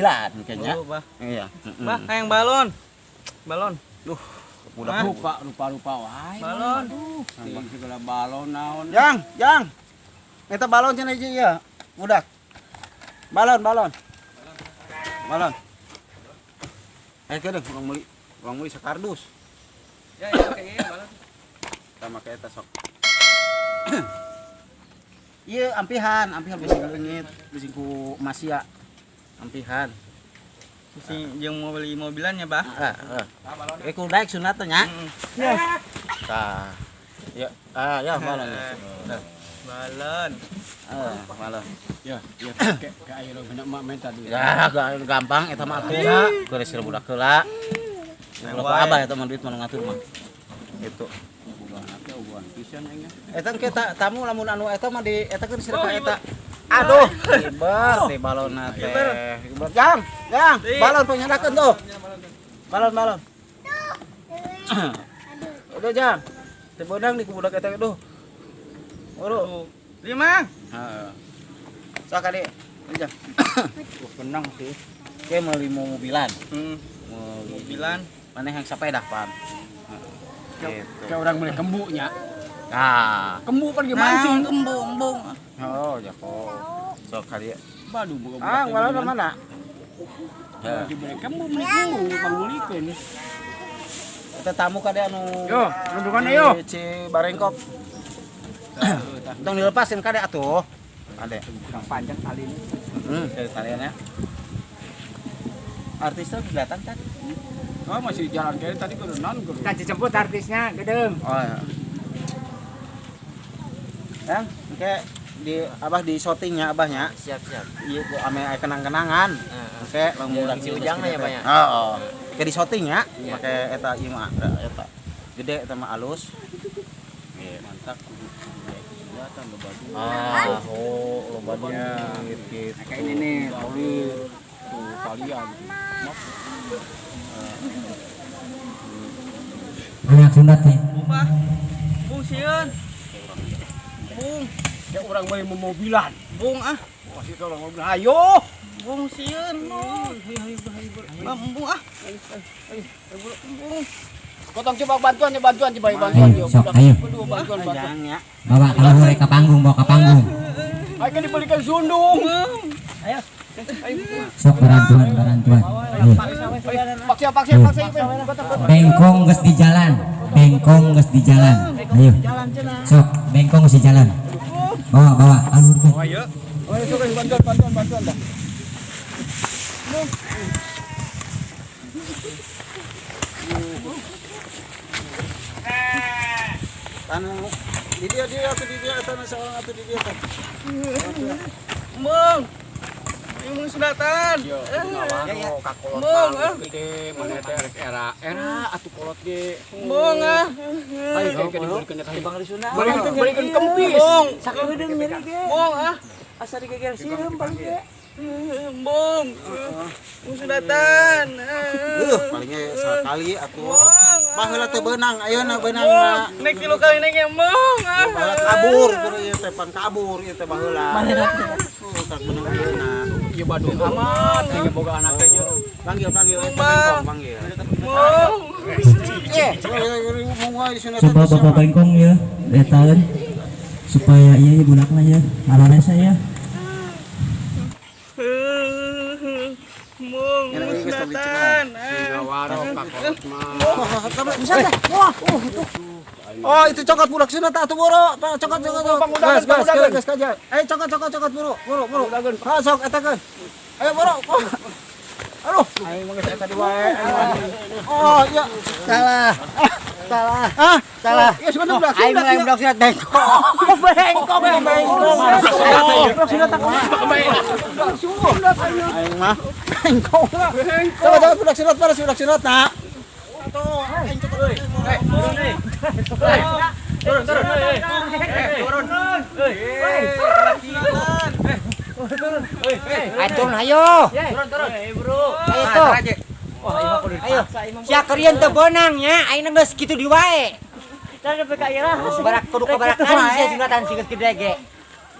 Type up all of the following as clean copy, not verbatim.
mobilan kayaknya. Oh, bah. Iya. Bah, hayang balon. Balon. Duh, budak Hah? Lupa lupa lupa wae. Balon. Aduh, segala balon naon. Jang, jang. Eta balon cenah hiji ieu. Budak. Balon, balon. Balon. Ayo kedeung urang meuli sakardus. Ya, ya, oke, iya, balon. Sama make eta sok. Iya, ampihan, ampihan bisi leungit, bisi ku masia. Ampihan. Si jeung mau beli mobilan ya, Bah. Heeh, heeh. Eh ku daek sunat teh nya. Heeh. Tah. Ya, ah ya balon. Nah, Balon. eh, balon. Ya, ya kayak kayak ayo lo bener mak minta duit. Ya, gampang eta mah atuh. Geus sira budak heula. Kalau ku abah eta mah duit mah nu ngatur mah. Gitu. Bukan apa hubungan pisan aing. Eta engke tamu lamun anu eta mah di eta keun sira ka eta. Aduh, ibar teh balonna teh. Ibar. Jang, jang, balon penyadakeun tuh. Balon, balon. Udah jang. Teu beunang di ku budak eta duh. Buru. Lima. Heeh. Sok kade. Jang. Wah, benang sih. Oke, meuli mobilan. Mobilan. Mobilan. Maneh yang sepeda, Pan. Gitu. Kayak orang beli kembunya. Nah. Kembu pergi Mancing mancing. embung, embung. Oh, jako. Sok kali. Baduh boga budak. Ah, balon mana? Dibeli kembu beli kembu pangulikeun. Kita tamu kade anu. Yo, rundungan ayo. Ci Barengkok. Tong dilepasin kade atuh. Kade. Kurang panjang tali ini. Dari taliannya. Artisnya udah datang kan? Oh, masih jalan kayak tadi kudu non kudu. Kita dijemput artisnya, gedeng. Oh ya. Yang, oke di abah di shootingnya abahnya. Siap, siap. Iya, ku ame aya kenang-kenangan. Oke, lamun Ya, si Ujang lah ya, Pak, ya? Heeh. Oke di shooting ya, Iya. pakai eta ieu mah eta. Gede eta mah alus. Mantap kudu kudu loba duit. Ah, oh, loba duit gitu. Nah, kayak ini nih, tolir, tuh kalian. Anak sunat nih. Bung, Bah. Bung sieun. Bung, Kayak orang beli mobilan. bung ah. Masih tolong mobil. Ayo. Bung sieun. Bang, embung ah. Embung. Kotong coba bantuan ya bantuan coba bantuan Ayo, sok, ayo. Aduh, bantuan bantuan. Jangan ya. Bawa kalau boleh ke panggung, bawa ke panggung. Ayo kan dibelikan sundung. Sok berantuan, berantuan. Ayo. Paksa paksa paksa. Bengkong geus di jalan. Bengkong geus di jalan. Ayo. Sok, bengkong geus di jalan. Bawa, bawa, alurkeun. Ayo sok bantuan bantuan bantuan dah. Anu di dia atuh di dia eta seorang atuh di dia teh. Embung. Embung sunatan. Yo, Ya, kakolot Embung, ah. gede, mana teh rek era era atuh kolot ge. Embung ah. Ayo kayak dibelikan teh. Bang Risuna. Belikan belikan kempis. Embung. Sakedeung nyeri ge. Embung ah. Asa digeger sireum paling ge. Embung. Embung sunatan. Palingnya sekali atuh. Embung. Baheula teh beunang, ayeuna beunang Embung. Naik tilu kali naik embung ah. Baheula kabur buru ieu teh pan kabur ieu teh baheula. Tuh tak beunang ayeuna. Ieu Badung amat, tinggal boga anak teh nya. Panggil panggil eta bengkong panggil. Embung. Eh, mau wae di sunatan Coba bapak bengkong ya, detaun supaya iya budakna ya, araresa ya. Embung, embung sunatan. Ngawaro kakolot mah. Wah, itu. Oh, itu cokot budak sunat atuh boro. Cokot cokot. Gas gas gas gas kaja. Eh, cokot cokot cokot buru, buru buru. Ha, sok eta keun. Ayo boro. Aduh, aing mah geus eta di wae. Oh, iya. Salah. Salah. Ah, Salah. Ya sudah budak Aing sunat. mah budak sunat bengkok. Bengkok, bengkok. Budak sunat aku. Aing mah bengkong. Coba coba budak sunat mana budak sunat nak. Tuh, aing cokot. Turun, turun. Turun. Ayo, ayo. Turun, turun. Bro. Ayo tuh. Ayo. Sia kerian teu bonang nya, aing geus kitu di wae. Barak kudu ka barak kali sia sunatan sih geus gede ge.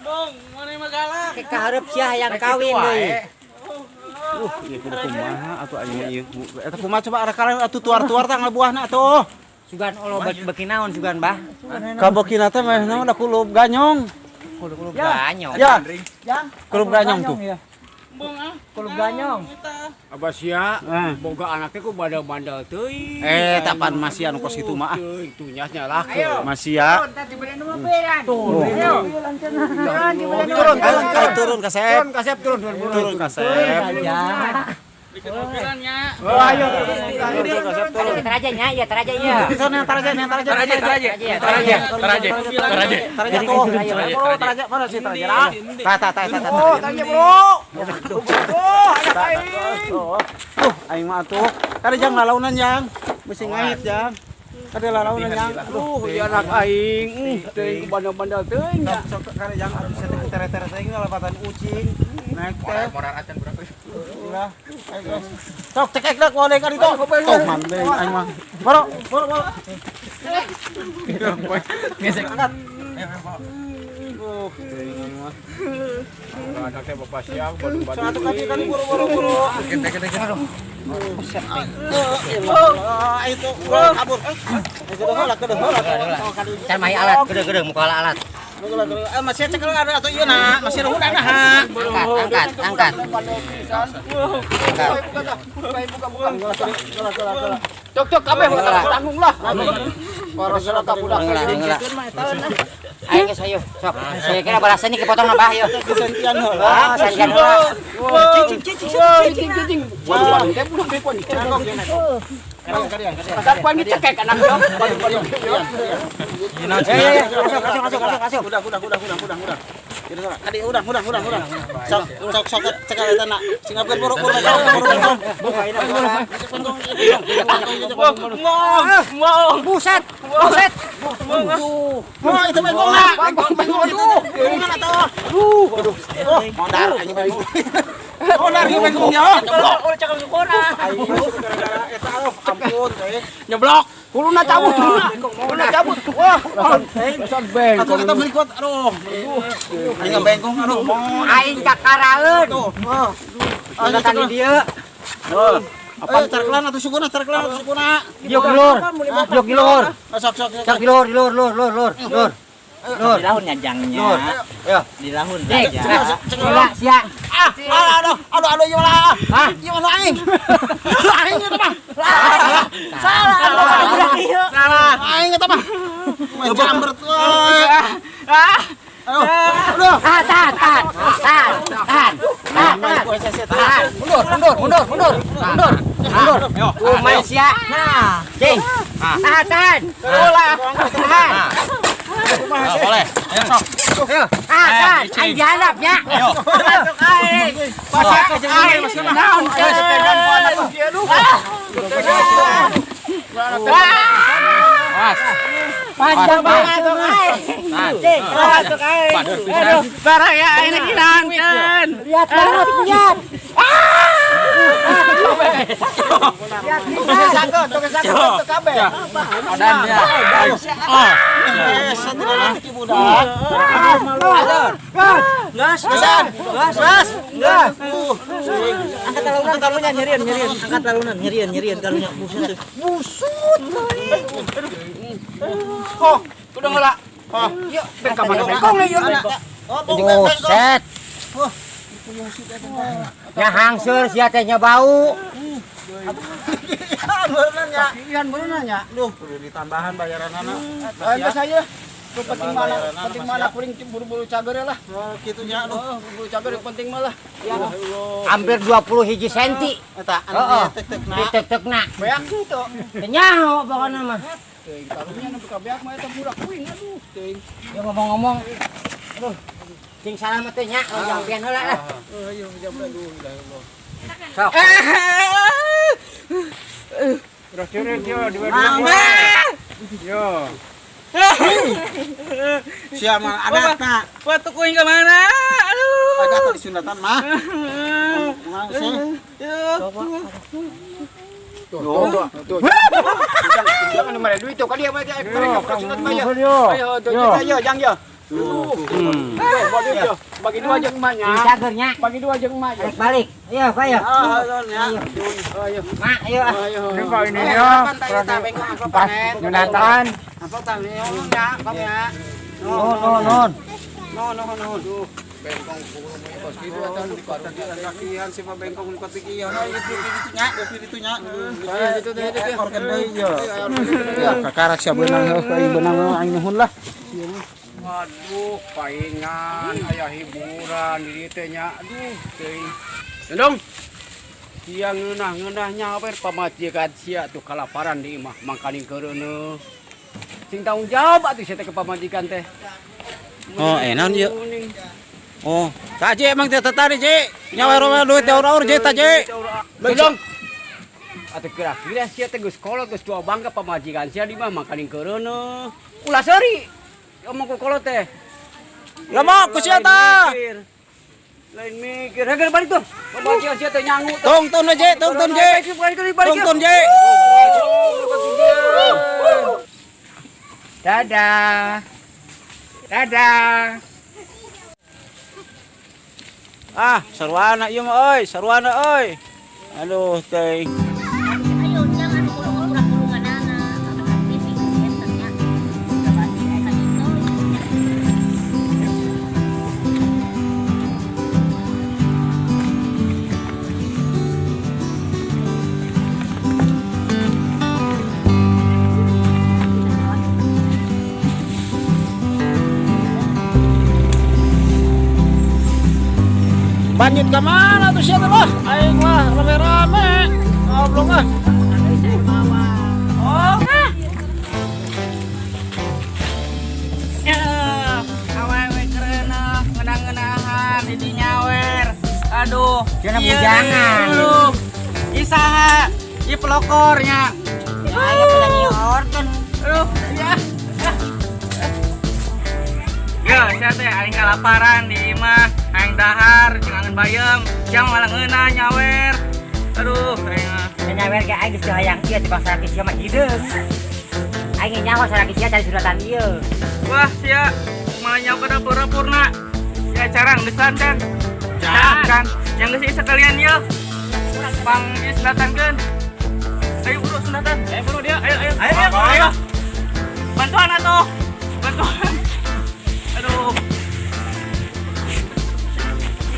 Bung, mana yang galak? Ke kaharep sia hayang kawin deui. Ieu kudu kumaha atuh aing ieu. Eta kumaha coba arah kalian atuh tuar-tuar tah ngabuahna atuh. Sugan olo beki naon sugan bah? Kabekina teh mah naon da kulub ganyong. Kulub ganyong. Ya. Kulub ganyong tuh. Kulub ganyong. Abah sia, boga anak teh ku bandel-bandel teuing. Eh, tapan masih anu kos kitu mah. Teuing tunyas nyalahkeun. Masih ya. Turun, Turun, turun, turun kasep. Turun kasep turun turun. Turun kasep. Oh, ayo. Turun kasep turun. Teraja nya, ya teraja ya. Sana taraja, taraja, Taraja, taraja. Taraja, taraja, taraja. Taraja tuh. Oh, taraja mana sih taraja? Ah, ta ta ta ta. Oh, tanya bro. Oh, anak aing. Tuh, aing mah atuh. Kada jang lalaunan jang. Mesti ngait jang. Kada lalaunan jang. Aduh, ieu anak aing. Teuing ku bandel-bandel teuing nya. Sok kada jang atuh saya teh tere-tere teh lalapatan ucing. Naik teh. Morar acan berapa? Ulah. Ayo guys. Sok cekek dak boleh ka ditu. Tuh mandeng aing mah. Boro, boro, boro. Gesek. Angkat. Teuing aing mah. Anak teh bapak siang bandel-bandel. Satu kali kali boro boro boro. Ah, itu kabur. Can mahi alat, gede-gede muka alat. Eh, masih cek ada atau iya nak, masih ada udah nah. Angkat, angkat, angkat. Cok cok kabeh tanggung lah. Para serata budak. Ayo geus ayo, sok. Saya kira balasan ini kepotong apa ayo. Kesentian heula. Ah, sentian heula. Cicing cicing cicing cicing. Waduh, teh budak bekuan. Kapan dicekek anak yo. Eh, masuk, masuk, masuk, masuk, masuk. Udah, udah, udah, udah, udah, udah. Adi, udah, udah, udah, udah. Sok, sok, sok, cekal eta nak. Singapura boro boro boro. Mau, buset, buset. Oh, itu bengkong nak. Bengkong, bengkong itu. Bengkong atuh. Aduh, aduh. Oh, mondar anjing bengkong. Mondar ieu bengkongnya. Nyeblok. Udah cakap sukuna. Aing gara-gara eta ampun teh. Nyeblok. Kuluna cabut, kuluna. Kuluna cabut. Wah, pesan bengkong. Atuh kita berikut, aduh. Aing bengkong aduh. Aing kakaraeun. Oh. Sunatan di dieu. Apa cara kelan atau sukuna, cara kelan atau sukuna. Diuk di luhur. Diuk di luhur. Sok sok sok. Sok di luhur, di luhur, luhur, luhur, luhur. Luhur. Luhur. Di lahun nyajangnya. Luhur. Ayo. Di lahun. Cek, gila, sia. Ah, aduh, aduh, aduh, gimana? Hah? Gimana aing? Aing itu mah. Salah. Salah. Aing itu mah. Jambret. Ah. Aduh. Aduh. Tahan, tahan, tahan. Tahan, tahan. Tahan, tahan. Tahan. Mundur, mundur, mundur, mundur. Mundur. Mundur. Kumaha sia. Nah, cing. Tahan, tahan. Tahan. Boleh. Ayo sok. Ayo, tahan, tahan. Aing diharap ya. Ayo. Aing. Naon Panjang banget tuh aing. Cing, Aduh, barang ya ini kinankan. lihat banget, lihat. Lihat pisan. Odan ya. Oh. Eh, satu lagi budak. Gas, Pesan. gas, gas. Angkat talunan, kalunya nyerian, nyerian. Angkat talunan, nyerian, nyerian kalunya. Busut. Busut. Oh, udah ngelak. Oh, yuk, bengkak mana bengkong nih, yuk. Oh, bengkong. Buset. Ya hangseur sia teh nya bau. Ian berenang ya. Ian berenang ya. Duh, perlu ditambahan bayaran anak. Ayo saya. Penting mana, penting mana kuring buru-buru cager lah. Oh, kitu nya aduh. Oh, buru-buru cager yang penting malah. Ya. Hampir 20 hiji senti. Eta anu Heeh. tek-tekna. Ditek-tekna. Beak kitu. Teu nyaho pokona mah. Teuing karunya nu ka beak mah eta budak kuing aduh. Teuing. Ya ngomong-ngomong. Aduh. Cing salamet teh nya, lo jampian heula lah. Oh, ayo jampian aduh, ya Allah. Sok. Udah ceureut yo dua Yo. Siapa adatna? Waktu kuing ke mana? Aduh. Adat disunatan mah. Mah sih. Tuh, tuh, tuh. Jangan mana duit tuh, kali dia mereka sunat mah ya. Ayo, tuh, ayo, jang ya. Bagi dua jeung emaknya. Cagernya. Bagi dua jeung emak. Balik balik. Ayo, ayo. Ya. Ayo. Mak, ayo. Ini ya. Nyunatan. Nuhun, nuhun, nuhun. No. Bengkong kos kitu atuh di kakian si bengkong di kakian. Itu nya, itu nya. Itu teh organ deui ye. Ya kakarak sia beunang heuh aing beunang aing nuhun lah. Waduh, paingan aya hiburan di dieu teh nya. Aduh, teuing. Dong. Sia ngeunah-ngeunah nyawer pamajikan sia tuh kalaparan di imah mangkaning keureuneuh. Sing tanggung jawab atuh sia teh ke pamajikan teh. Oh, enak ieu. Oh, tah Ji emang teh tadi Ji. Nyawer duit daur-daur Ji tah Ji. Dong. Atuh kira-kira sia teh geus kolot geus tua bangga pamajikan sia di imah mangkaning keureuneuh. Ulah seuri. Omong ku kolot teh. Lemok ku sia tah. Lain mikir. Heger balik tuh. Pamajikan sia teh nyangu. Tungtun Ji, tungtun Ji. Tungtun Ji. Dadah. Dadah. Ah, sarwana ieu mah euy, sarwana euy. Aduh, teh. Ayo jangan kurang-kurang. Lanjut ke mana tuh siapa lah? Aing lah rame-rame. Ngobrol ah. Oh. Ya, awewe kereneh, ngeunah-ngeunahan di nyawer. Aduh, Cenah ieu bujangan. Aduh. Ieu saha? Ieu pelokornya. Aya penyanyi organ. Aduh, ya. Ya, saya teh aing kalaparan di imah, aing dahar jeung angeun bayem, siang malah ngeunah nyawer. Aduh, aing mah. Nyawer ge aing geus teu hayang ieu tibang saraki sia mah hideung. Aing nyawa saraki sia cari suratan ieu. Wah, sia malah nyawa ke dapur-dapurna. Ya carang geusan kan. Kan. Yang geus sekalian ieu. Pang ieu sundatankeun. Ayo buru sundatan. Ayo buru dia. Ayo ayo. Ayo ayo. Ayo. Bantuan atuh. Bantuan. Aduh.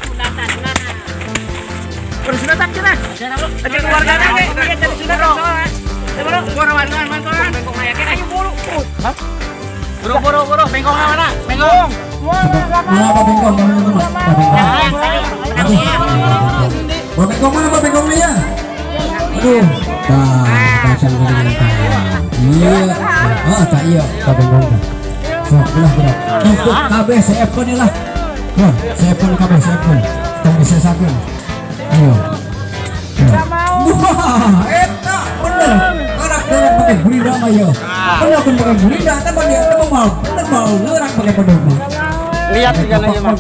Sundatan, sundatan. Buru sundatan cenah. Aja keluarga ge. Sunatan. Buru, buru bantuan, bantuan. Ayo buru. Buru buru buru bengkongna mana? Bengkong. Mana Pak Bengkong? Mana Pak Bengkong? Aduh. Pak Bengkong mana Pak Bengkongnya ya? Aduh. Tah, pasang gini tah. Iya. Ah, tak iya Pak Bengkong tah. Sok belah belah. Tuh, kabeh seepkeun lah. Wah, seepkeun kabeh seepkeun. Tong disesakeun. Ayo. Wah, eta bener. Karak bener pakai gurita mah ya. Bener pun pakai gurita, tapi dia mau bener mau ngeurak pakai pedang mah. Lihat juga aja mah.